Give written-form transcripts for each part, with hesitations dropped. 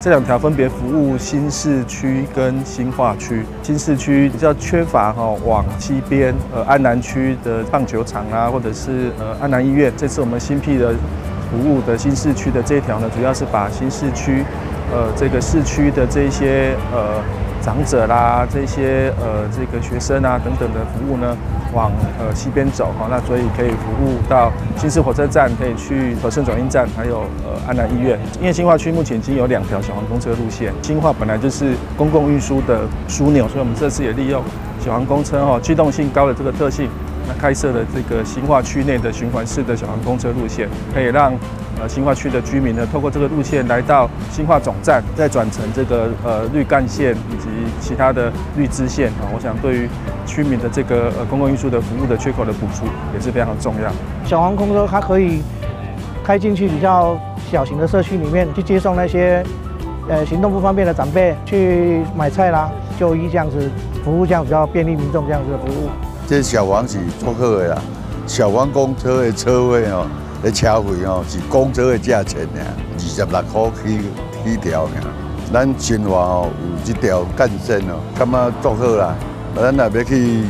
這兩條分別服務新市區跟新化區。新市區比較缺乏哈往西邊，安南區的棒球場啊，或者是安南醫院。這次我們新闢的服務的新市區的這一條呢，主要是把新市區，這個市區的這些長者啦，這些這個學生啊等等的服務呢，往西邊走哈，那所以可以服務到新市火車站，可以去和盛轉運站，還有安南醫院。因為新化區目前已經有兩條小黃公車路線，新化本來就是公共運輸的樞紐，所以我們這次也利用小黃公車哈機動性高的這個特性，那開設了這個新化區內的循環式的小黃公車路線，可以讓新化區的居民呢，透過這個路線來到新化總站，再轉乘這個綠幹線以及其他的綠支線啊。我想對於區民的這個公共運輸的服務的缺口的補足也是非常重要。小黃公車它可以開進去比較小型的社區裡面去接送那些行動不方便的長輩去買菜啦、就醫這樣子服務，這樣比較便利民眾這樣子的服務。這小黃是足好的啦，小黃公車的車費哦。這車費吼是公車的價錢爾，26塊起起條爾。咱新化吼有這條幹線哦，感覺足好啦。咱若欲去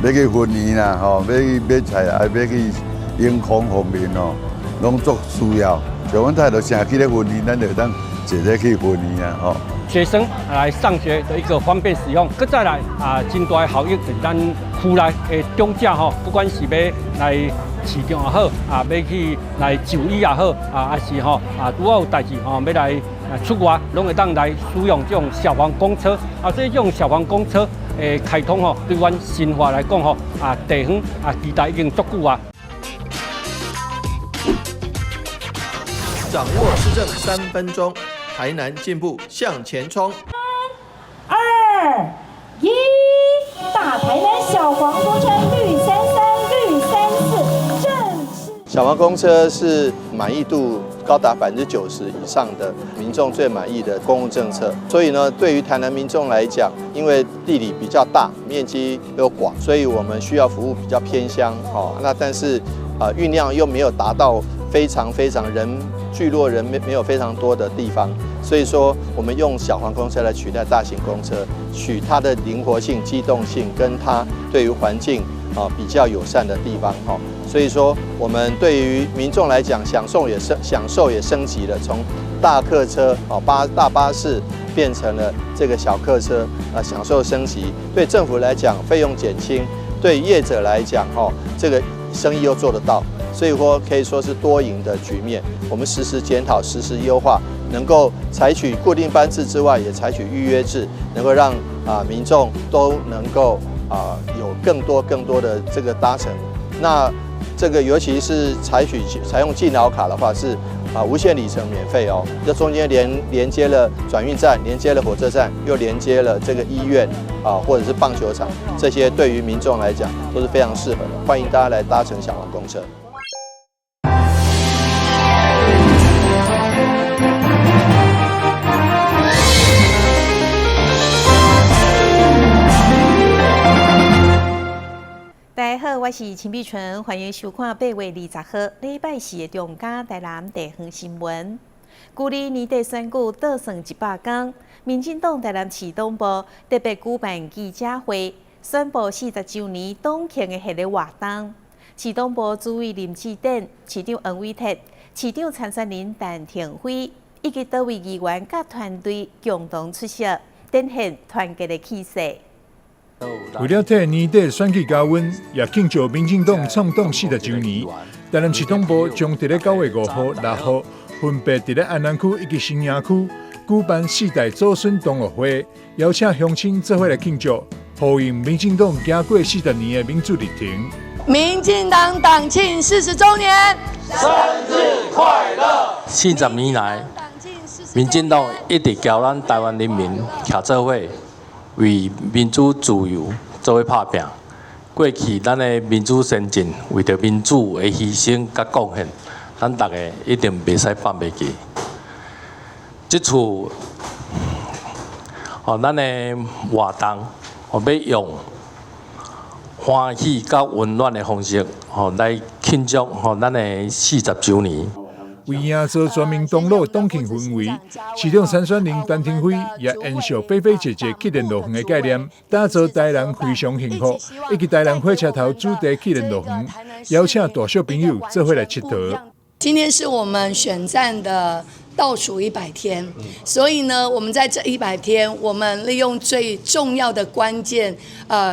欲去分園啦，吼，欲去買菜，啊，欲去永康方面哦，攏足需要。像阮太太成去咧分園，咱就會當坐咧去分園啊，吼。學生來上學的一個方便使用，閣再來啊，真大的效益就是咱區內的長者吼，不管是欲來市場也好，啊，欲去來就醫也好，啊，抑是吼啊，拄好有代誌吼，欲來出外，攏會當來使用這種小黃公車。啊，所以這種小黃公車的開通吼，對阮新化來講吼，啊，地方啊，期待已經足久啊。掌握市政3分鐘，台南進步向前衝。三、二、一，大台南小黃公車綠33綠34正式。小黃公車是滿意度高達90%以上的民眾最滿意的公共政策，所以呢，對於台南民眾來講，因為地理比較大，面積又廣，所以我們需要服務比較偏鄉哦。那但是啊，運量又沒有達到非常非常人聚落人沒有非常多的地方，所以說我們用小黃公車來取代大型公車，取它的靈活性、機動性，跟它對於環境啊比較友善的地方哈。所以說，我們對於民眾來講，享受也升級了，從大客車哦大巴士變成了這個小客車，啊，享受升級。對政府來講，費用減輕；對業者來講，哈，這個生意又做得到。所以說可以說是多贏的局面。我們實時檢討、實時優化，能夠採取固定班次之外，也採取預約制，能夠讓啊民眾都能夠啊有更多更多的這個搭乘。那這個尤其是採用敬老卡的話，是啊無限里程免費哦。這中間連接了轉運站，連接了火車站，又連接了這個醫院啊，或者是棒球場，這些對於民眾來講都是非常適合的。歡迎大家來搭乘小黃公車。大家好，我是陳碧純，歡迎收看8月20號禮拜四的中嘉台南地方新聞。距離年底選舉倒算100天，民進黨台南市黨部特別舉辦記者會，宣布40週年黨慶的系列活動。市黨部主委林智典、市長黃偉哲、市長參選人陳庭輝以及多位議員佮團隊共同出席，展現團結的氣勢。為了替年底選舉加溫，也慶祝民進黨創黨40週年，台南市黨部將佇咧9月5號、6號分別佇咧安南區以及新營區舉辦四代祖孫同樂會，邀請鄉親做伙來慶祝，呼應民進黨行過40年的民主歷程。民進黨黨慶40週年，生日快樂！40年來，民進黨一直交咱台灣人民徛做伙，為民主自由做伙拍拚。過去咱的民主先進，為著民主的犧牲佮貢獻，咱逐个一定袂使放袂記。這次，哦，咱的活動，哦，欲用歡喜佮溫暖的方式，吼來慶祝吼咱的40週年。為營造全民同樂黨慶氛圍，市長參選人陳亭妃也延續菲菲姐姐氣電樂園的概念，打造台南非常幸福以及台南火車頭主題氣電樂園，邀請大小朋友做伙來𨑨迌。今天是我們選戰的倒數100天，所以呢，我們在這一百天，我們利用最重要的關鍵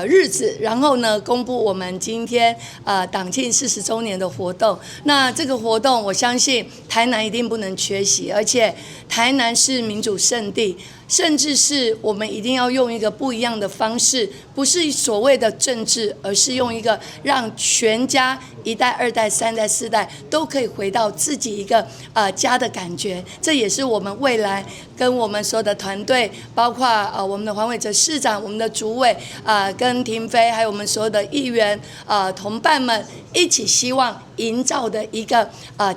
日子，然後呢，公布我們今天黨慶40週年的活動。那這個活動，我相信台南一定不能缺席，而且台南是民主聖地，甚至是我們一定要用一個不一樣的方式，不是所謂的政治，而是用一個讓全家一代、二代、三代、四代都可以回到自己一個家的感覺。這也是我們未來跟我們所有的團隊，包括我們的黃偉哲市長、我們的主委啊，跟亭妃，還有我們所有的議員同伴們一起希望營造的一個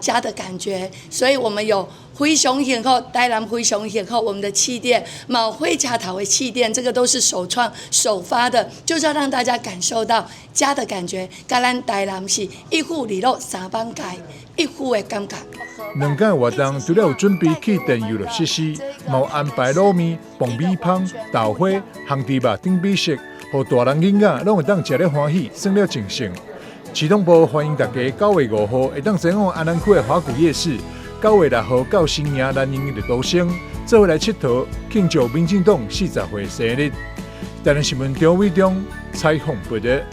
家的感覺。所以我們有非常幸福，台南非常幸福，我們的氣墊，嘛火車頭的氣墊，這個都是首創首發的，就是要讓大家感受到家的感覺。佮咱台南是一府二鹿三艋舺，一府的感覺。兩天活動除了有準備氣電遊樂設施，嘛有安排滷麵、爆米香、豆花、烘豬肉等美食，予大人囡仔攏會當食得歡喜，耍了盡興。市黨部歡迎大家9月5號會當前往安南區的華谷夜市，9月6號到新營南營的都生，做伙來𨑨迌慶祝民進黨40歲生日。台南新聞張偉忠採訪報道。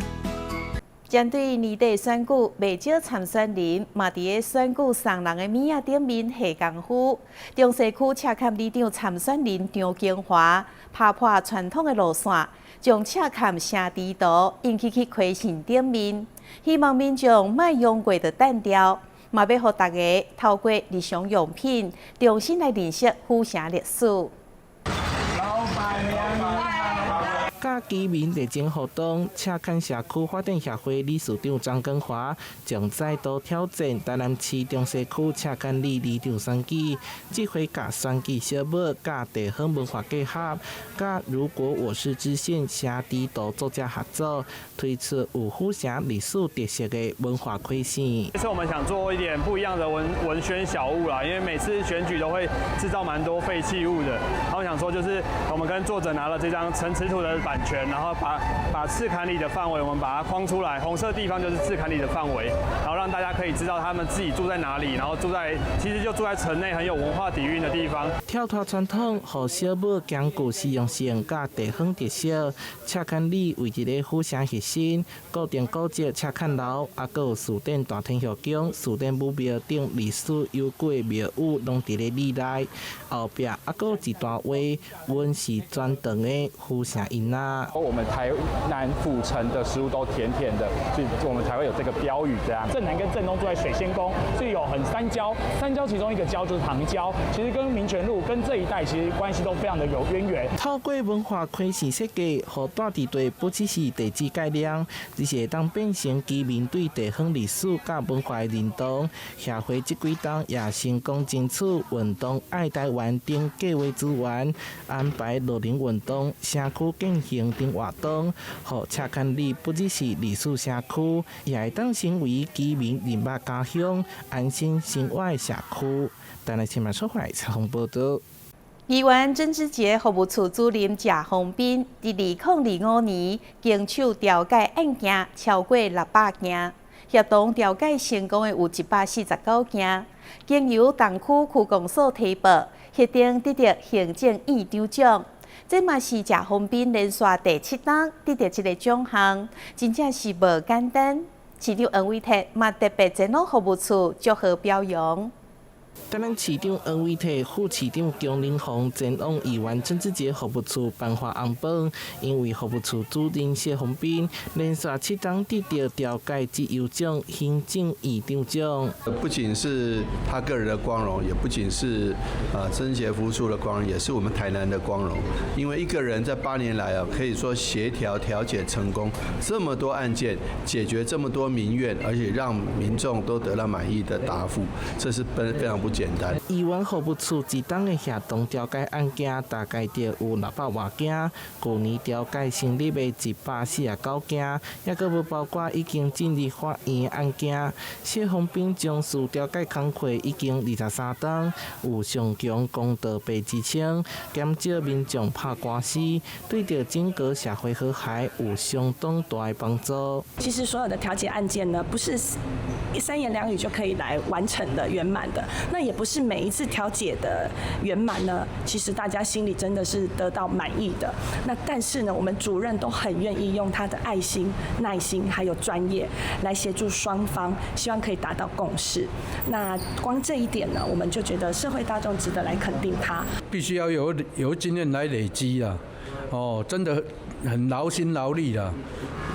針對年底選舉，袂少參選人嘛佇咧選舉送人的物仔頂面下功夫。中西區赤崁里長參選人張京華，拍破傳統的路線，將赤崁城池圖印去開信頂面，希望民眾莫用過就擲掉，嘛欲予大家透過日常用品重新來認識府城歷史。老闆娘。佮居民熱情互動，赤崁社區發展協會理事長張根華將再度挑戰台南市中西區赤崁里里長選舉，這回共選舉小物佮地方文化結合，佮如果我是知縣城池圖作者合作，推出有府城歷史特色的文化開線。這次我們想做一點不一樣的文文宣小物啦，因為每次選舉都會製造蠻多廢棄物的，然後想說就是我們跟作者拿了這張城池圖的版權，然後把赤崁里的範圍，我們把它框出來，紅色地方就是赤崁里的範圍，然後讓大家可以知道他們自己住在哪裡，然後住在其實就住在城內很有文化底蘊的地方。跳脫傳統，予小物兼具實用性佮地方特色。赤崁里位佇咧府城核心，固定古蹟赤崁樓，抑閣有士典大天后宮、士典武廟等歷史悠久的廟宇，攏佇咧里內。後壁抑閣有一段話，阮是全長的府城囡仔。我們台南府城的食物都甜甜的，所以我們才會有這個標語這樣。鎮南跟鎮東住在水仙宮，所以有很三郊，三郊其中一個郊就是糖郊，其實跟民權路跟這一帶其實關係都非常的有淵源。透過文化開線設計，予蹛佇地不只是地址概念，而是會當變成居民對地方歷史佮文化的認同。協會這幾冬也成功爭取運動愛台灣等計劃資源，安排露營運動、社區健行等活動，予赤崁里不只是歷史社區，也會當成為居民認捌家鄉、安心生活的社區。台南新聞出來採訪報道。議員曾志傑服務處主任謝宏斌，佇2025年經手調解案件超過600件，協同調解成功的有149件，經由東區區公所提報，核定得著行政院長獎。這嘛是謝宏斌連續第七冬得著這个獎項，真正是無簡單。市長黃偉哲嘛特別前往服務處祝賀表揚。台南市長黃偉哲、副市長姜玲鳳前往議員曾志傑服務處頒發紅榜，因為服務處主任謝宏斌連續七冬得著調解績優獎、行政院長獎。不僅是他個人的光榮，也不僅是曾志傑服務處的光榮，也是我們台南的光榮。因為一個人在8年來啊，可以說協調調解成功這麼多案件，解決這麼多民怨，而且讓民眾都得到滿意的答覆，這是非常不不簡單。醫院服務處一冬的協同調解案件大概就有600外件，舊年調解成立的149件，抑閣無包括已經進入法院的案件。謝宏斌從事調解工課已經23冬，有上強公道伯之稱，減少民眾拍官司，對著整個社會和諧有相當大的幫助。其實所有的調解案件呢，不是三言兩語就可以來完成的圓滿的，那也不是每一次調解的圓滿呢，其實大家心裡真的是得到滿意的。那但是呢，我們主任都很願意用他的愛心、耐心還有專業來協助雙方，希望可以達到共識。那光這一點呢，我們就覺得社會大眾值得來肯定他。必須要有經驗來累積啦，哦，真的很勞心勞力啦。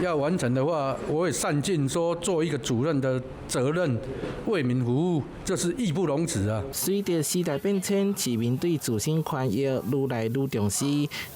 要完成的話，我會善盡說做一個主任的責任，為民服務，這是義不容辭啊。隨著時代變遷，市民對自身權益愈來愈重視，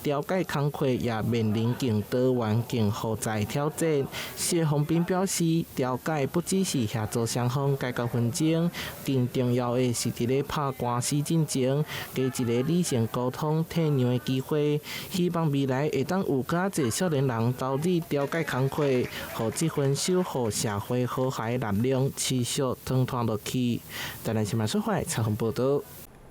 調解工課也面臨更多元、更複雜的挑戰。謝宏斌表示，調解不只是協助雙方解決紛爭，更重要的是佇咧拍官司進前，給一个理性溝通、退讓的機會。希望未來會當有較濟少年人投入調解工課，予這份守護社會和諧的力量持續傳傳落去。台南新聞蘇慧採訪報道。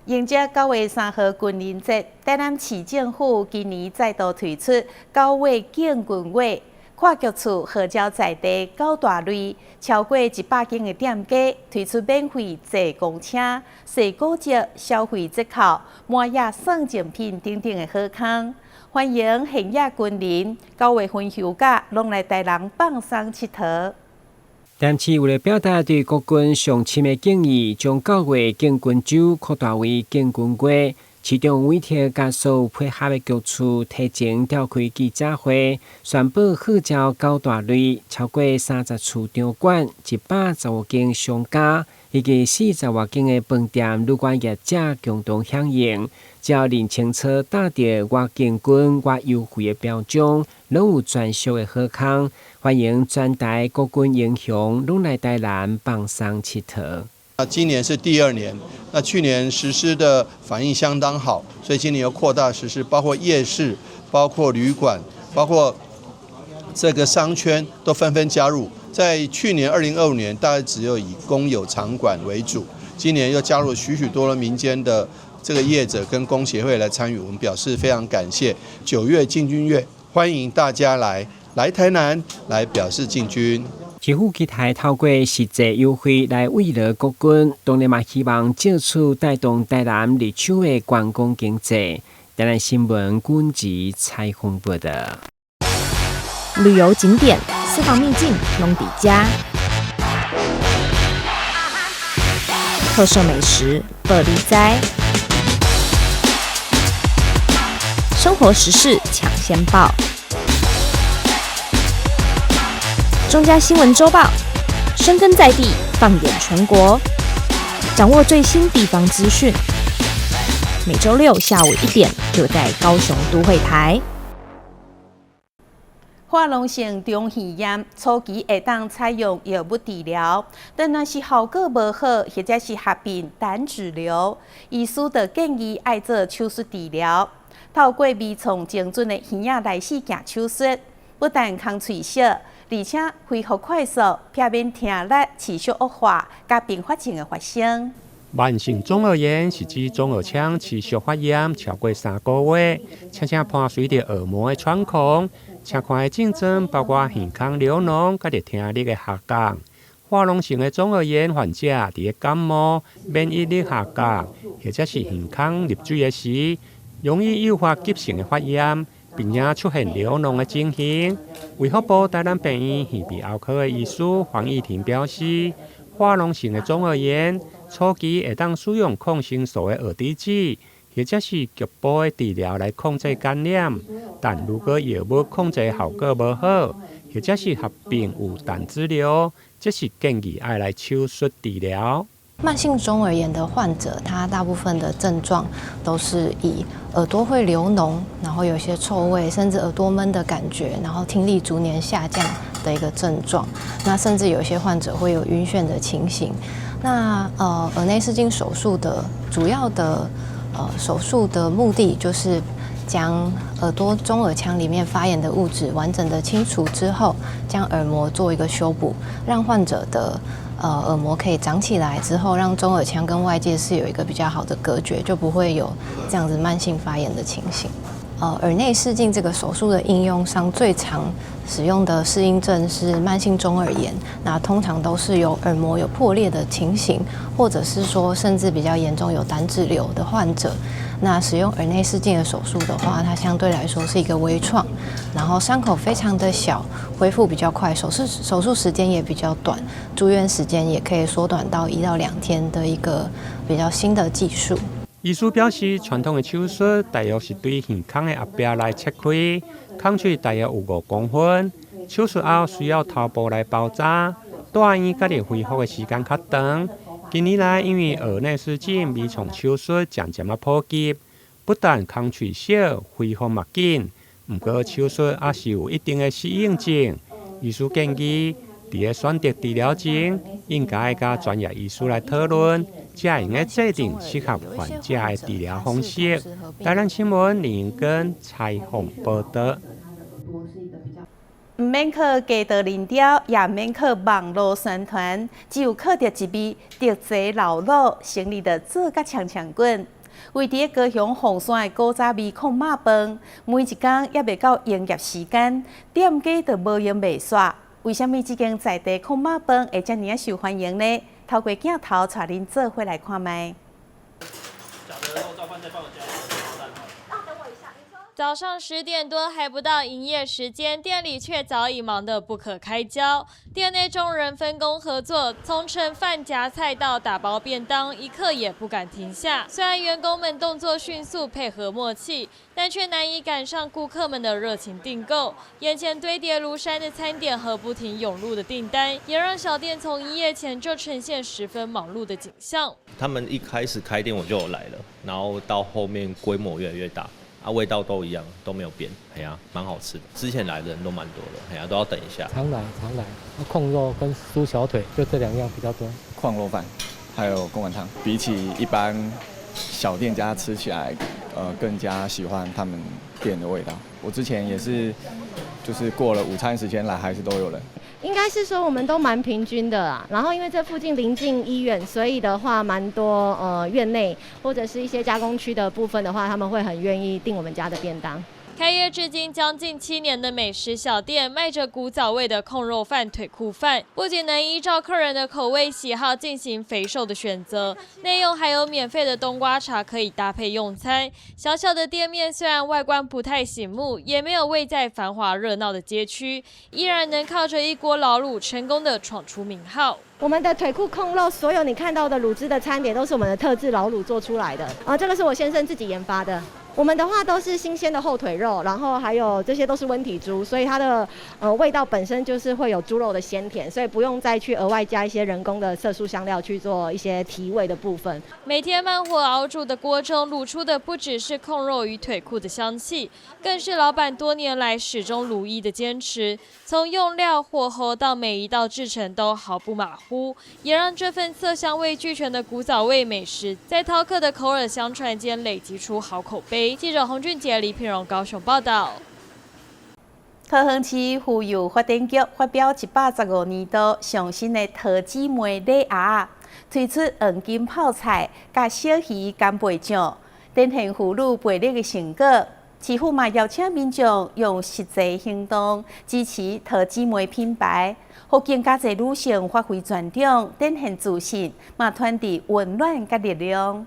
迎接9月3號軍人節，台南市政府今年再度推出九月敬軍月，跨局處號召在地九大類超過100間的店家推出免費坐公車、踅古蹟、消費折扣、滿額送贈品等等的好康。歡迎現役軍人9月份休假，攏來台南放鬆𨑨迌。台南市為了表達對國軍上深的敬意，將九月敬軍週擴大為敬軍月。市長委託佮所有配合的局處提前召開記者會，宣布號召九大類超過30處場館、115間商家以及40外間的飯店、旅館業者共同響應。只要認清楚打著我敬軍我優惠的標章，攏有專屬的好康。歡迎全台國軍英雄攏來台南放鬆𨑨迌。那今年是第二年，那去年實施的反應相當好，所以今年又擴大實施，包括夜市、包括旅館、包括這個商圈都紛紛加入。在去年2025年，大概只有以公有場館為主，今年又加入許許多多民間的這個業者跟工協會來參與，我們表示非常感謝。9月敬軍月，歡迎大家來台南來表示敬軍。市府期待透過實際優惠來慰勞國軍，當然嘛希望藉此帶動台南地區的觀光經濟。台南新聞軍籍採訪報道。旅遊景點、私房秘境攏佇遮，特色美食報你知，生活時事搶先報。中嘉新聞週報，深耕在地，放眼全國，掌握最新地方資訊。每週六下午1點，就在高雄都會台。化膿性中耳炎初期會當採用藥物治療，但若是效果無好，或者是合併膽脂瘤，醫師就建議愛做手術治療。透過微創精準的耳仔內視鏡手術，不但空喙小，而且恢復快速，避免聽力持續惡化佮併發症的發生。慢性中耳炎是指中耳腔持續發炎超過3個月，常常伴隨著耳膜的穿孔。常看的症狀包括耳孔流膿，佮著聽力的下降。化膿性的中耳炎患者，佇感冒、免疫力下降，或者是耳孔入水的時，容易誘發急性的發炎，並且出現流膿的情形。衛福部台南病院耳鼻喉科的醫師黃義婷表示，化膿性的中耳炎初期會當使用抗生素的耳滴劑，或者是局部的治療來控制感染。但如果藥物控制效果無好，或者是合併有膽脂瘤，則是建議愛來手術治療。慢性中耳炎的患者，他大部分的症狀都是以耳朵會流膿，然後有些臭味，甚至耳朵悶的感覺，然後聽力逐年下降的一個症狀。那甚至有些患者會有暈眩的情形。那耳内视镜手术的主要的手术的目的就是将耳朵中耳腔里面发炎的物质完整的清除之后，将耳膜做一个修补，让患者的耳膜可以长起来之后，让中耳腔跟外界是有一个比较好的隔绝，就不会有这样子慢性发炎的情形。耳内视镜这个手术的应用上，最常使用的适应症是慢性中耳炎，那通常都是有耳膜有破裂的情形，或者是说甚至比较严重有胆脂瘤的患者。那使用耳内视镜的手术的话，它相对来说是一个微创，然后伤口非常的小，恢复比较快，手术时间也比较短，住院时间也可以缩短到1到2天的一个比较新的技术。医师表示，传统的手术大约是對耳孔的後壁來切開，孔喙大約有5公分。手術後需要頭部來包紮，住院佮恢復的時間較長。近年來，因為耳內視鏡微創手術漸漸仔普及，不但孔喙小，恢復嘛緊，毋過手術也是有一定的適應症。醫師建議，佇咧選擇治療前，應該佮專業醫師來討論，才會用得制定適合患者的治療方式。台南新聞林英根採訪報道。毋免靠街道林雕，也毋免靠網路宣傳，只有靠著一味特製老滷，生意就做甲強強滾。位佇高雄鳳山的古早味炕肉飯，每一工猶未到營業時間，店家就無閒賣煞。為啥物這間在地炕肉飯會遮爾仔受歡迎呢？透過鏡頭帶恁做伙來看覓。早上10點多還不到營業時間，店裡卻早已忙得不可開交。店內眾人分工合作，從盛飯夾菜到打包便當，一刻也不敢停下。雖然員工們動作迅速，配合默契，但卻難以趕上顧客們的熱情訂購。眼前堆疊如山的餐點和不停湧入的訂單，也讓小店從營業前就呈現十分忙碌的景象。他們一開始開店我就來了，然後到後面規模越來越大。啊，味道都一樣，都沒有變，係啊，蠻好吃的。之前來的人都蠻多的，係啊，都要等一下。常來常來，炕肉跟豬小腿就這兩樣比較多。炕肉飯，還有貢丸湯，比起一般小店家吃起來，更加喜歡他們店的味道。我之前也是，就是過了午餐時間來，還是都有人。應該是說我們都蠻平均的啦，然後因為這附近鄰近醫院，所以的話蠻多院內或者是一些加工區的部分的話，他們會很願意訂我們家的便當。開業至今將近7年的美食小店，賣着古早味的炕肉飯、腿庫飯，不僅能依照客人的口味喜好進行肥瘦的選擇，內用還有免費的冬瓜茶可以搭配用餐。小小的店面雖然外觀不太醒目，也沒有位在繁華熱鬧的街區，依然能靠着一鍋老滷成功的闖出名號。我們的腿庫炕肉，所有你看到的滷汁的餐點都是我們的特製老滷做出來的啊，這個是我先生自己研發的。我們的話都是新鮮的後腿肉，然後還有這些都是溫體豬，所以它的味道本身就是會有豬肉的鮮甜，所以不用再去額外加一些人工的色素香料去做一些提味的部分。每天慢火熬煮的鍋中滷出的不只是炕肉與腿庫的香氣，更是老闆多年來始終如一的堅持。從用料、火候到每一道製程都毫不馬虎，也讓這份色香味俱全的古早味美食，在饕客的口耳相傳間累積出好口碑。記者洪俊傑、李品榮高雄報道。桃園市婦幼發展局發表115年度上新的桃姊妹禮盒，推出黃金泡菜佮小魚干貝醬，展現婦女培力的成果。市府嘛邀請民眾用實際行動支持桃姊妹品牌，予更加濟女性發揮專長，展現自信，嘛傳遞溫暖佮力量。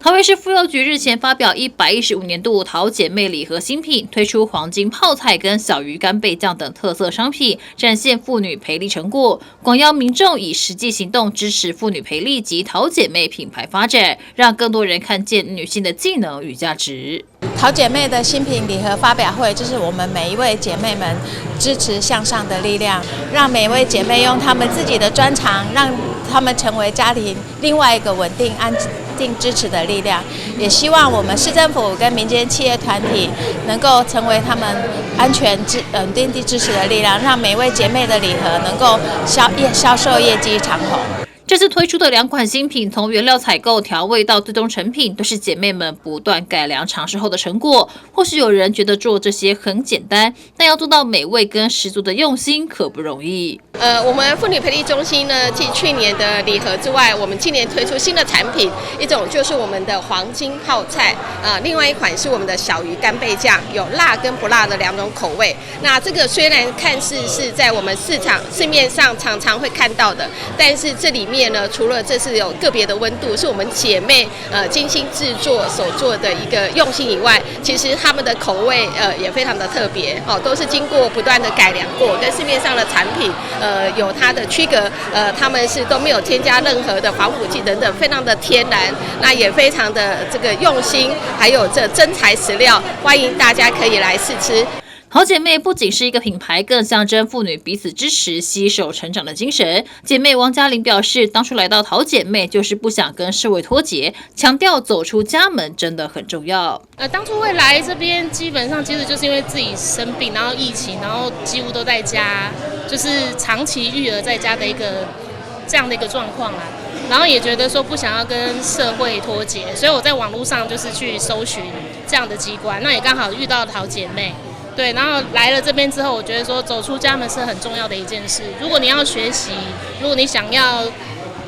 桃園市婦幼局日前發表115年度桃姐妹禮盒新品，推出黃金泡菜跟小魚干貝醬等特色商品，展現婦女培力成果。廣邀民眾以實際行動支持婦女培力及桃姐妹品牌發展，讓更多人看見女性的技能與價值。桃姐妹的新品禮盒發表會，就是我們每一位姐妹們支持向上的力量，讓每一位姐妹用她們自己的專長，讓她們成為家庭另外一個穩定安定支持的力量。也希望我們市政府跟民間企業團體能夠成為他們安全支穩定地支持的力量，讓每一位姐妹的禮盒能夠銷業銷售業績長紅。这次推出的两款新品，从原料采购、调味到最终成品，都是姐妹们不断改良尝试后的成果。或许有人觉得做这些很简单，但要做到美味跟十足的用心，可不容易。我们妇女培力中心呢，继去年的礼盒之外，我们今年推出新的产品，一种就是我们的黄金泡菜，另外一款是我们的小鱼干贝酱，有辣跟不辣的两种口味。那这个虽然看似是在我们市场市面上常常会看到的，但是这里面呢，除了这是有个别的温度，是我们姐妹精心制作所做的一个用心以外，其实他们的口味也非常的特别哦，都是经过不断的改良过，跟市面上的产品有它的区隔，他们是都没有添加任何的防腐剂等等，非常的天然，那也非常的这个用心，还有这真材实料，欢迎大家可以来试吃。好姐妹不仅是一个品牌，更象征妇女彼此支持、携手成长的精神。姐妹王嘉玲表示，当初来到淘姐妹就是不想跟社会脱节，强调走出家门真的很重要。当初会来这边，基本上其实就是因为自己生病，然后疫情，然后几乎都在家，就是长期育儿在家的一个这样的一个状况啊。然后也觉得说不想要跟社会脱节，所以我在网络上就是去搜寻这样的机关，那也刚好遇到淘姐妹。对，然后来了这边之后，我觉得说走出家门是很重要的一件事。如果你要学习，如果你想要，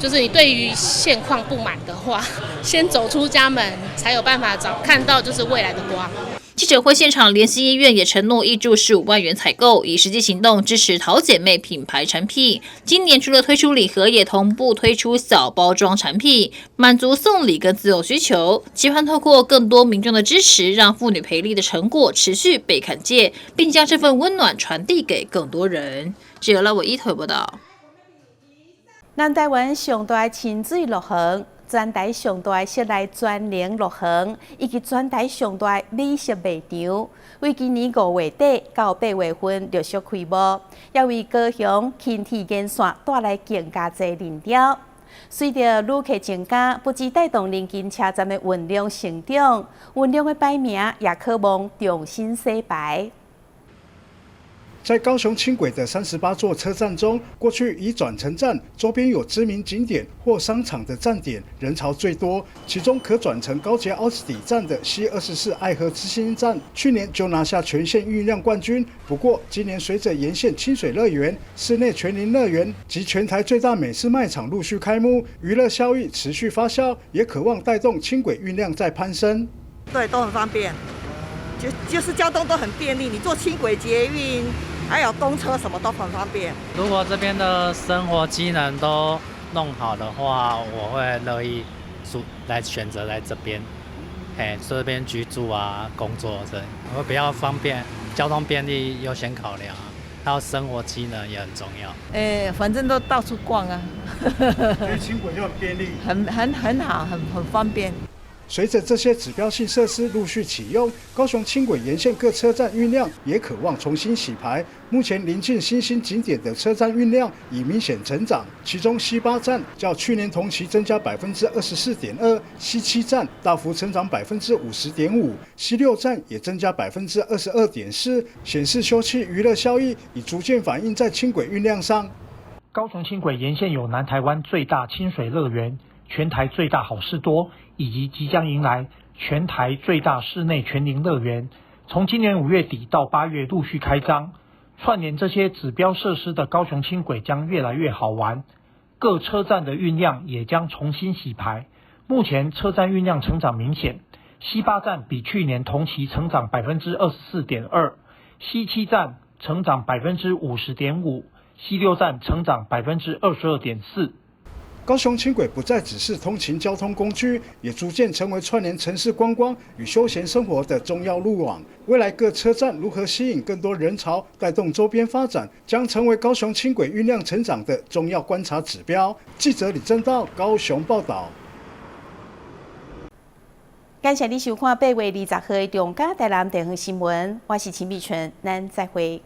就是你对于现况不满的话，先走出家门，才有办法看到就是未来的光。记者会现场，联心医院也承诺挹注15万元采购，以实际行动支持淘姐妹品牌产品。今年除了推出礼盒，也同步推出小包装产品，满足送礼跟自用需求。期盼透过更多民众的支持，让妇女培力的成果持续被看见，并将这份温暖传递给更多人。记者赖伟一台报道。南台湾上大的清水乐园，全台上大的室内全龄乐园，以及全台上大的美食卖场，为今年5月底到8月份陆续开幕，也为高雄轻铁沿线带来更加济人潮。随著旅客增加，不止带动邻近车站的运量成长，运量的排名也可望重新洗牌。在高雄轻轨的38座车站中，过去以转乘站周边有知名景点或商场的站点人潮最多，其中可转乘高捷奥斯底站的C24爱河之星站，去年就拿下全线运量冠军。不过，今年随着沿线清水乐园、室内全龄乐园及全台最大美式卖场陆续开幕，娱乐效益持续发酵，也可望带动轻轨运量再攀升。对，都很方便，就是交通都很便利，你坐轻轨、捷运，还有公车什么都很方便。如果这边的生活机能都弄好的话，我会乐意住来选择来这边，这边居住啊，工作这，会比较方便，交通便利优先考量，还有生活机能也很重要。反正都到处逛啊。所以轻轨就很便利。很好，很方便。随着这些指标性设施陆续启用，高雄轻轨沿线各车站运量也可望重新洗牌。目前邻近新兴景点的车站运量已明显成长，其中C8站较去年同期增加24.2%，C7站大幅成长50.5%，C6站也增加22.4%，显示休憩娱乐效益已逐渐反映在轻轨运量上。高雄轻轨沿线有南台湾最大清水乐园、全台最大好市多，以及即将迎来全台最大室内全龄乐园，从今年5月底到8月陆续开张，串联这些指标设施的高雄轻轨将越来越好玩，各车站的运量也将重新洗牌。目前车站运量成长明显，C8站比去年同期成长24.2%，C7站成长50.5%，C6站成长22.4%。高雄轻轨不再只是通勤交通工具，也逐渐成为串联城市观光与休闲生活的重要路网。未来各车站如何吸引更多人潮，带动周边发展，将成为高雄轻轨运量成长的重要观察指标。记者李正道高雄报道。感谢你收看8月20号的中嘉台南地方新闻，我是秦美纯，咱再会。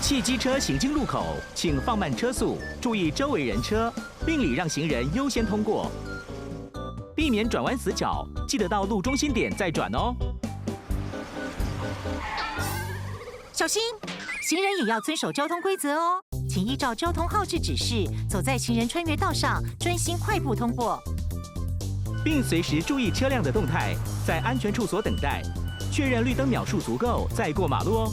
汽機車行經路口，請放慢車速，注意周圍人車，並禮讓行人優先通過，避免轉彎死角，記得到路中心點再轉哦。小心，行人也要遵守交通規則哦，請依照交通號誌指示，走在行人穿越道上，專心快步通過，並隨時注意車輛的動態，在安全處所等待，確認綠燈秒數足夠再過馬路哦。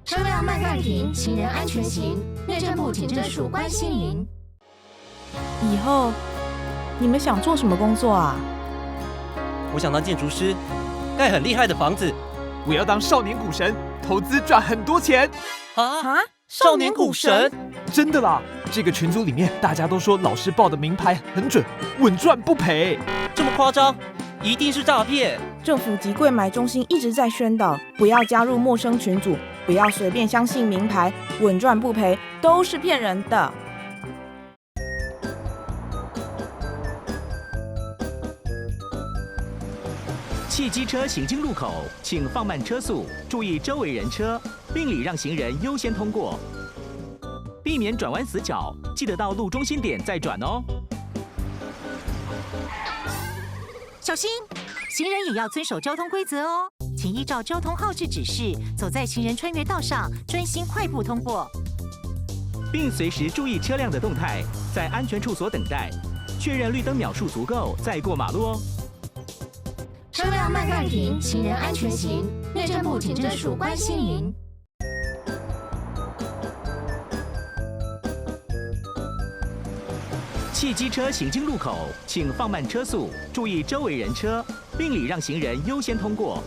車輛慢慢停，行人安全行。內政部警政署關心您。以後你們想做什麼工作啊？我想當建築師，蓋很厲害的房子。我要當少年股神，投資賺很多錢。啊！少年股神？真的啦！這個群組裡面大家都說老師報的明牌很準，穩賺不賠。這麼誇張？一定是詐騙！政府及櫃買中心一直在宣導，不要加入陌生群組，不要隨便相信明牌，穩賺不賠都是騙人的。汽機車行經路口，請放慢車速，注意周圍人車，並禮讓行人優先通過，避免轉彎死角，記得到路中心點再轉哦。小心，行人也要遵守交通規則哦，請依照交通號誌指示，走在行人穿越道上，專心快步通過，並隨時注意車輛的動態，在安全處所等待，確認綠燈秒數足夠再過馬路哦。車輛慢慢停，行人安全行。內政部警政署關心您。汽機車行經路口，請放慢車速，注意周圍人車，並禮讓行人優先通過，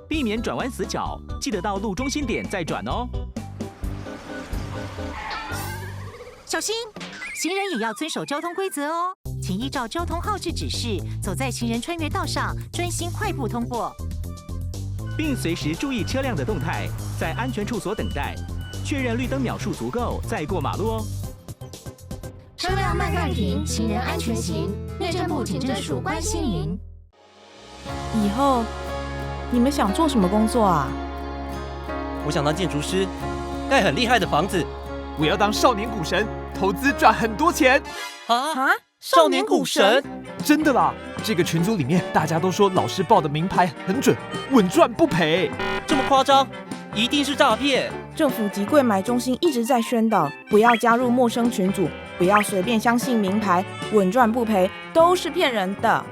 避免轉彎死角，記得到路中心點再轉哦。小心，行人也要遵守交通規則哦，請依照交通號誌指示，走在行人穿越道上，專心快步通過，並隨時注意車輛的動態，在安全處所等待，確認綠燈秒數足夠再過馬路哦。車輛慢慢停，行人安全行。內政部警政署關心您。以後你們想做什麼工作啊？我想當建築師，蓋很厲害的房子。我要當少年股神，投資賺很多錢。啊！少年股神？真的啦！這個群組裡面大家都說老師報的明牌很準，穩賺不賠。這麼誇張？一定是詐騙！政府及櫃買中心一直在宣導，不要加入陌生群組，不要隨便相信明牌，穩賺不賠都是騙人的。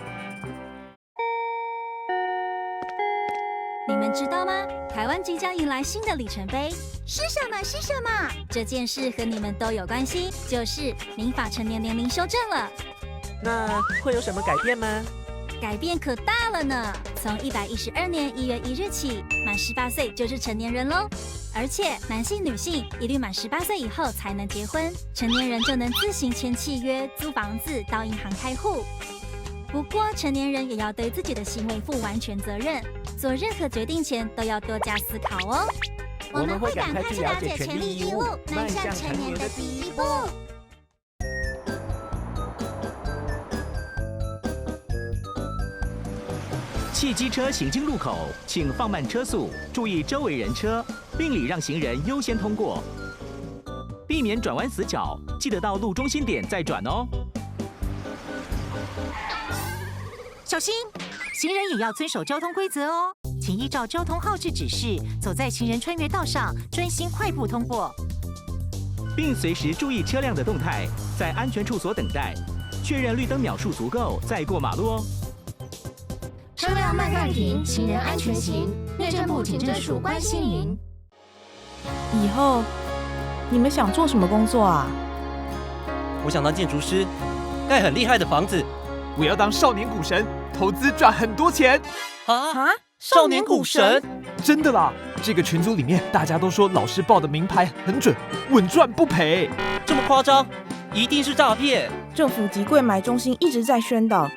你們知道嗎？台灣即將迎來新的里程碑，是什麼？是什麼？這件事和你們都有關係，就是民法成年年齡修正了。那會有什麼改變嗎？改變可大了呢！從112年1月1日起，滿18歲就是成年人嘍。而且男性、女性一律滿18歲以後才能結婚，成年人就能自行簽契約、租房子、到銀行開戶。不過，成年人也要對自己的行為負完全責任，做任何決定前都要多加思考哦。我們會趕快去了解權利義務，邁向成年的第一步。汽機車行經路口，請放慢車速，注意周圍人車，並禮讓行人優先通過，避免轉彎死角，記得到路中心點再轉哦。小心，行人也要遵守交通規則哦，請依照交通號誌指示，走在行人穿越道上，專心快步通過，並隨時注意車輛的動態，在安全處所等待，確認綠燈秒數足夠再過馬路哦。車輛慢慢停，行人安全行。內政部警政署關心您。以後你們想做什麼工作啊？我想當建築師，蓋很厲害的房子。我要當少年股神，投資賺很多錢。啊！少年股神？真的啦！這個群組裡面大家都說老師報的明牌很準，穩賺不賠。這麼誇張？一定是詐騙！政府及櫃買中心一直在宣導，